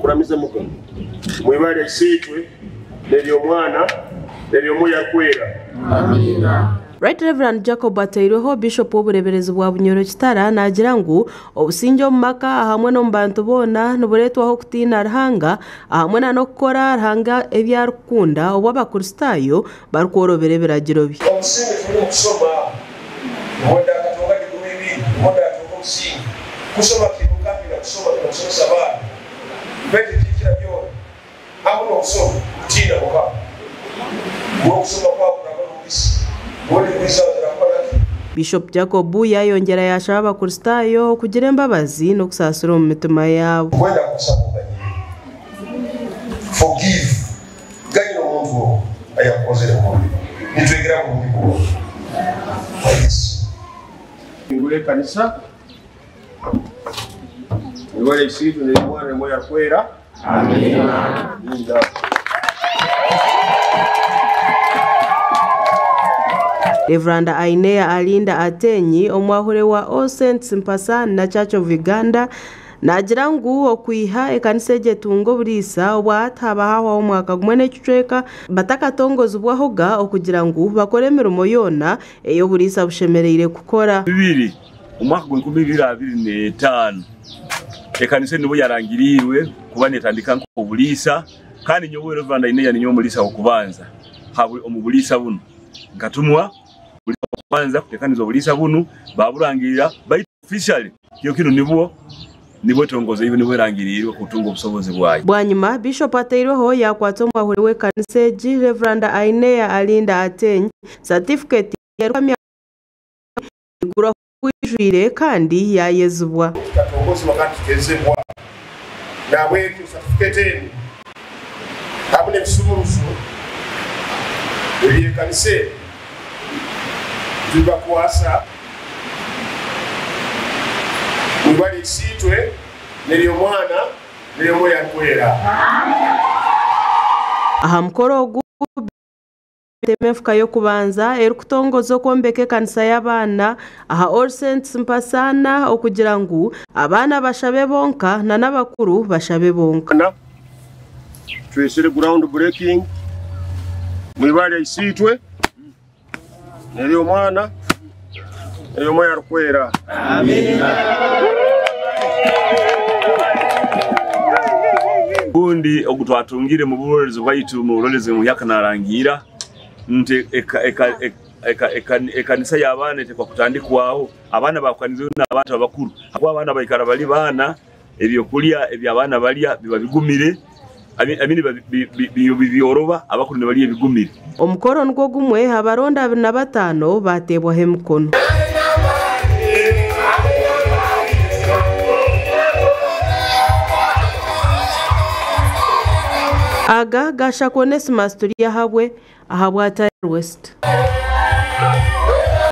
Okuramizamuga omu ibara lya Isiitwe n'ery'Omwana n'ery'Omwoyo Arikwera. Amiina. Right Rev. Jacob Ateirweho, Bishop w'obureeberezi bwa Bunyoro Kitara naagira ngu obusingye omu maka ahamwe n'omu bantu boona nibureetwaho okutiina Ruhanga ahamwe na n'okukora Ruhanga ebi arikukunda obu Abakristaayo barikworobera ebiragiro bye. Obusinge tiburi mu kushoma ngu ndakatunga diguri ibiri ngu ndatunga obusinge. Kushoma kiine kandi twine kushoma, twine kushomesa abaana. Beitu ekikira byona hamwe n'okushoma, kutiina Mukama. Ngu okushoma kwawe kuraba n'omugisa, ngu diguri zaawe zirakukora ki? Bishop Jacob yaayongyera yaashaba Abakristaayo okugira embabazi n'okusaasira omu mitima yaabo. Mbwenu ndakushaba oganyire, forgive. Ganyira omuntu ogwo ayakukozire kubi. Nitwegera burungi bwona bwa Yesu. Hingura ekanisa, Mwebare Isiitwe n'Omwana n'Omwoyo Arikwera. Amiina. Rev. Ainea Alinda Atenyi, omwahure wa All Saints Mpasana Church of Uganda, Naagira ngu okwiha ekanisa egi etunga oburiisa obwa hati haba hahwaho omwaka gumwe n'ekicweka batakatongozibwahoga okugira ngu bakore emirimo yoona ei oburiisa bushemereire kukora. Bibiri omwaka gw'enkumi ibiri abiri n'etaano ekanisa enu nibwo yarangiriirwe kuba netandika nk'oburiisa kandi nyowe Rev. Aineya ninyowe omuriisa w'okubanza omu buriisa bunu. Nkatumwa omuriisa w'okubanza kutekaniza oburiisa bunu baburangirira baitu Officially, kiro kinu nibwo nibwo etongozeibwe nibwo erangiriirwe kutunga obusobozi bwayo. Bwanyima, Bishop ateirweho yaakwatsa omwahuri w'ekanisa egi, Rev. Ainea Alinda Ateny, satifiketi erikuhamya ngu eigurwaho obwijwire kandi yaayezibwa. Tukatongozibwa kandi tukezibwa. Nahabwekyo satifiketi enu hamwe n'ebisumuruzo eby'ekanisa enu tubibakwasa. Mwibare Isiitwe n'ery'Omwana n'ery'Omwoyo Arikwera. Aha mukoro ogu, Tema enfuka y'okubanza erikutongoza okwombeka ekanisa y'abaana aha All Saints Mpasana okugira ngu abaana bashabe bonka na n'abakuru bashabe bonka. Twesire ground breaking mwibare lya Isiitwe. N'ery'Omwana, n'ery'Omwoyo Arikwera. Ogundi ogu twatungire omu buroreezi bwaitu omu buroreezi omuhyaka narangiira nti ekanisa y'abaana etekwa kutandikwaho abaana bakukanizibwe n'abantu abakuru ahakuba abaana baikara bari baana. Ebyokurya ebi abaana barya biba bigumire, I mean biba byoroba, abakuru nibarya ebigumire. Omukoro nigwo gumwe, abaronda 25 baateebwaho emikono. Aga gaashakwa Onesmus Turyahabwe ahabwa Tayari West.